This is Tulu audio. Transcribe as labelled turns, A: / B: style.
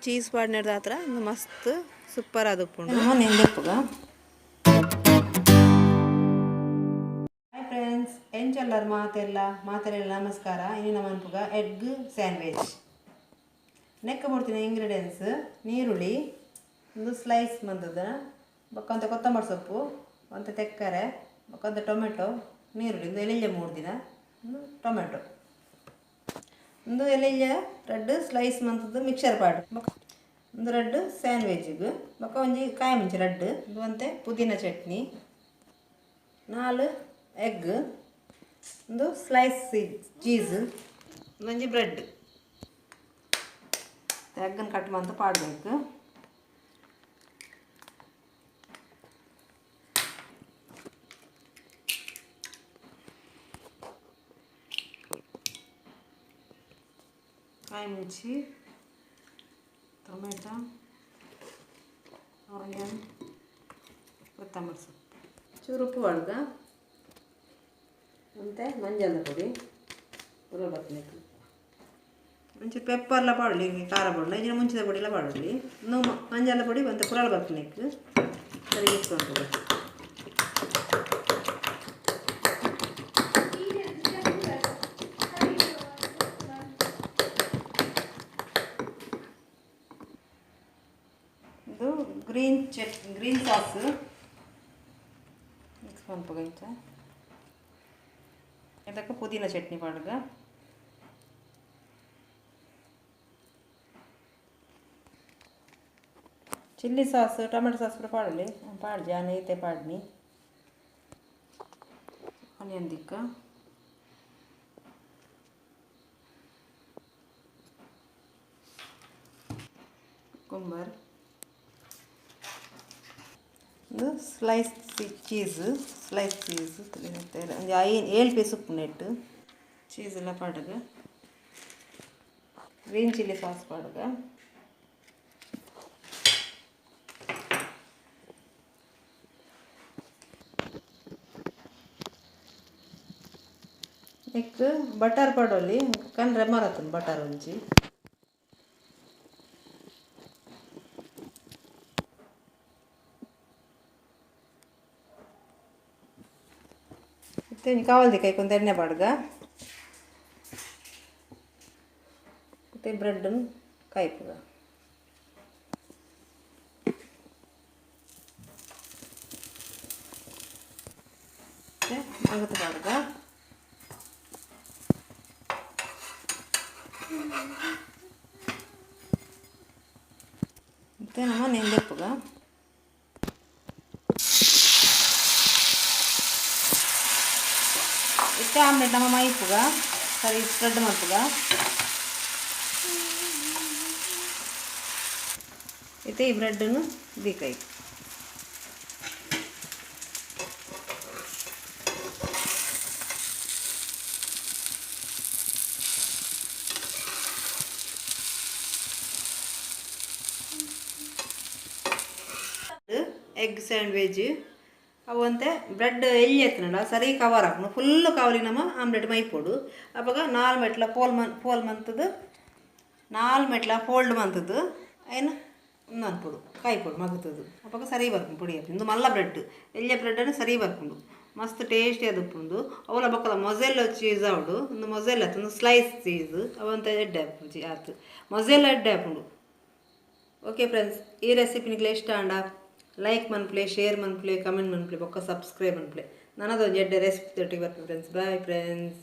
A: ಚೀಸ್ ಪಾಡ್ನೆರ್ದಾತ್ರ ಮಸ್ತ್ ಸೂಪರ್ ಆದುಪ್ಪುಂಡು. ನೆಂದೆಪ್ಪುಗ. ಹಾಯ್ ಫ್ರೆಂಡ್ಸ್, ಎಂಚೊಲ್ಲರ್ ಮಾತೆಲ್ಲ? ಮಾತೆರೆಗ್ಲ ನಮಸ್ಕಾರ. ಇನಿ ನಮ ಮನ್ಪುಗ ಎಗ್ ಸ್ಯಾಂಡ್ವಿಚ್. ನೆಕ್ಕ್ ಬೋಡ್ತಿನ ಇಂಗ್ರೀಡಿಯೆಂಟ್ಸ್: ನೀರುಳ್ಳಿ ಒಂದು ಸ್ಲೈಸ್ ಮಂತುದು, ಬೊಕ್ಕ ಒಂತೆ ಕೊತ್ತಂಬರಿ ಸೊಪ್ಪು, ಒಂತೆ ತೆಕ್ಕರೆ, ಬೊಕ್ಕ ಒಂತೆ ಟೊಮೆಟೊ, ನೀರುಳ್ಳಿ ಒಂದು ಎಲಿಲ್ಯ ಮೂರು ದಿನ, ಒಂದು ಟೊಮೆಟೊ. ಒಂದು ಎಲಿಲ್ಯ ರಡ್ಡ್ ಸ್ಲೈಸ್ ಮಂತುದು ಮಿಕ್ಸರ್ ಪಾಡ್, ಬೊಕ್ಕ ಒಂದು ರಡ್ಡ್ ಸ್ಯಾಂಡ್ವಿಚ್ಗೆ, ಬೊಕ್ಕ ಒಂಜಿ ಕಾಯಿ ಮುಂಚಿ ರಡ್ಡ್, ಒಂದು ಒಂತೆ ಪುದೀನ ಚಟ್ನಿ, ನಾಲ್ ಎಗ್, ಒಂದು ಸ್ಲೈಸ್ ಚೀಸ್, ಒಂಜಿ ಬ್ರೆಡ್. ಎಗ್ಗನ್ನು ಕಟ್ ಮಂತ್ ಪಾಡಬೇಕು. ಕಾಯಿ ಮುಂಚಿ, ಟೊಮೆಟೊ, ಆನಿಯನ್, ಕೊತ್ತಂಬರಿ ಸೊಪ್ಪು, ಚೂರು ಉಪ್ಪು ಪಾಡ್ಗ, ಒಂತೆ ಮಂಜಲ್ದ ಪೊಡಿ, ಪುರ ಬತ್ತನೆಕ್ ಒಂಚೂರು ಪೆಪ್ಪರ್ಲ ಪಾಡಲಿ. ಖಾರ ಪೊಡಿಲ ಇಜ್ಜಿಂಡ ಮುಂಚಿದ ಪೊಡಿಲ ಪಾಡೊಲಿ. ಉಂದು ಮಂಜಲ್ದ ಪೊಡಿ ಒಂತೆ ಪುರಲ್ ಬರ್ಪುನೆಕ್. ಸರಿ ಇಟ್ಕೊಂಡು ಇದು ಗ್ರೀನ್ ಚಟ್ ಗ್ರೀನ್ ಸಾಸ್ ಮಿಕ್ಸ್ ಮನ್ಪುಗ ಇಂಚ. ಇದಕ್ಕೆ ಪುದೀನ ಚಟ್ನಿ ಪಾಡ್ಗ. ಚಿಲ್ಲಿ ಸಾಸ್, ಟೊಮೆಟೊ ಸಾಸ್ ಕೂಡ ಪಾಡಲಿ. ಪಾಡ್ಜಿ ಯಾನ್ ಈತೆ ಪಾಡ್ನಿ. ಆನಿಯನ್ ದಿಕ್ಕ. ಕುಕ್ಕುಂಬರ್, ಒಂದು ಸ್ಲೈಸ್ ಚೀಸ್, ಸ್ಲೈಸ್ ಚೀಸ್ ಒಂಜಿ ಐನ್ ಏಳು ಪೀಸ್ ಉಪ್ಪು ನೆಟ್ ಚೀಸ್ ಎಲ್ಲ ಪಾಡ್ಗ. ಗ್ರೀನ್ ಚಿಲ್ಲಿ ಸಾಸ್ ಪಾಡ್ಗ. ನೆಕ್ಕ್ ಬಟರ್ ಪಾಡೊಲಿ. ಕನ್ರೆ ಮರತುಂಡು ಬಟರ್ ಒಂಜಿ. ಇತ್ತೆ ಒಂಜಿ ಕಾವಲ್ದಿ ಕೈಕ್ ಒಂತೆ ಎಣ್ಣೆ ಪಾಡ್ಗ. ಇತ್ತೆ ಬ್ರೆಡ್ ಕಾಯ್ಪುಗ. ಇತ್ತೆ ಮಗತ್ ಪಾಡ್ಗ. ಇತ್ತೆ ನಮ ನೆಂದೆಪ್ಪುಗ. ಇತ್ತೆ ಆಮ್ಲೆಟ್ ನಮ ಮೈಪುಗ, ಸರಿ ಸ್ಪ್ರೆಡ್ ಮಲ್ಪುಗ. ಇತ್ತೆ ಈ ಬ್ರೆಡ್ನು ದೀಕೈ. ಎಗ್ ಸ್ಯಾಂಡ್ವಿಚ್ ಅವು ಒಂತೆ ಬ್ರೆಡ್ ಎಲ್ಲಿ ಎತ್ತನಡ ಸರಿ ಕವರ್ ಆಪುಂಡು. ಫುಲ್ ಕವರಿ ನಮ ಆಮ್ಲೆಟ್ ಮೈಪೊಡು. ಅಪಗ ನಾಲ್ ಮೆಟ್ಲ ಫೋಲ್ ಮನ್ ಫೋಲ್ ಮಂತುದು, ನಾಲ್ ಮೆಟ್ಲ ಫೋಲ್ಡ್ ಮಂತುದು ಐನ್ ಮನ್ಪೊಡು, ಕಾಯ್ಪೊಡು ಮಗುತ್ತದು. ಅಪಗ ಸರಿ ಬರ್ಪುಂಡು ಪೊಡಿ. ಇಂದು ಮಲ್ಲ ಬ್ರೆಡ್, ಎಲ್ಯ ಬ್ರೆಡ್ ಸರಿ ಬರ್ಪುಂಡು. ಮಸ್ತ್ ಟೇಸ್ಟಿ ಆದುಪ್ಪುಂಡು. ಅವಲ ಬೊಕ್ಕಲ ಮೊಜೆಲ್ಲ ಚೀಸ್ ಆವಡು. ಒಂದು ಮೊಜೆಲ್ಲ ಒಂದು ಸ್ಲೈಸ್ ಚೀಸ್ ಅವಂತ ಎಡ್ಡೆ ಆಪುಜಿ ಆತು. ಮೊಜೆಲ್ಲ ಎಡ್ಡೆ ಆಪುಂಡು. ಓಕೆ ಫ್ರೆಂಡ್ಸ್, ಈ ರೆಸಿಪಿ ನಿಕ್ಲೆ ಇಷ್ಟ ಆಂಡ ಲೈಕ್ ಮನ್ಪುಲೆ, ಶೇರ್ ಮನ್ಪುಲೆ, ಕಮೆಂಟ್ ಮನ್ಪುಲೆ, ಬೊಕ್ಕ ಸಬ್ಸ್ಕ್ರೈಬ್ ಮನ್ಪುಲೆ. ನನದೊಂಜಿ ಎಡ್ಡೆ ರೆಸಿಪಿ ದೊಟ್ಟಿಗೆ ಬರ್ಪೆ ಫ್ರೆಂಡ್ಸ್. Bye friends.